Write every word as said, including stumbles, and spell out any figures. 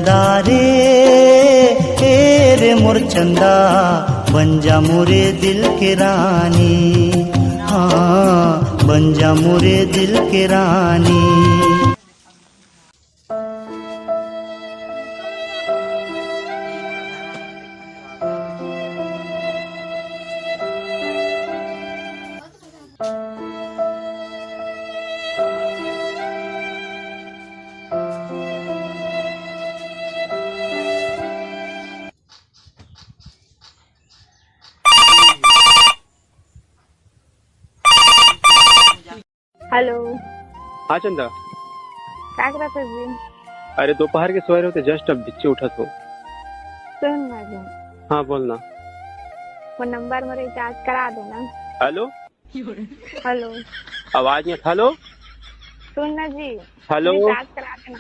तारे, ए रे मोर चंदा, बन जा मोरे दिल के रानी। हाँ, बन जा मोरे दिल के रानी। हेलो। हाँ चंदा। का करत हस जी? अरे दोपहर के सोए रहे हो तो जस्ट अब बिच्चे उठत हो। सुन ना जी। हाँ बोल ना। वो नंबर में रिचार्ज करा देना। हेलो। हेलो। आवाज नहीं। हेलो। सुन ना जी। हेलो। रिचार्ज करा देना।